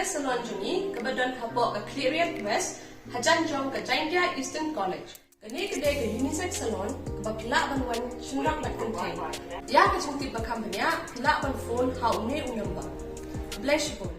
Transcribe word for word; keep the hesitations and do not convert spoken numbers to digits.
Salon jong ngi kaba don hapoh ka Khliehriat West, hajan jong ka Jaintia Eastern College. Kane ka dei ka unisex salon kaba phi lah ban wan shynrang bad kynthei. Ïa ka jingtip ba kham bniah phi lah ban phone ha une u number. Khublei shibun.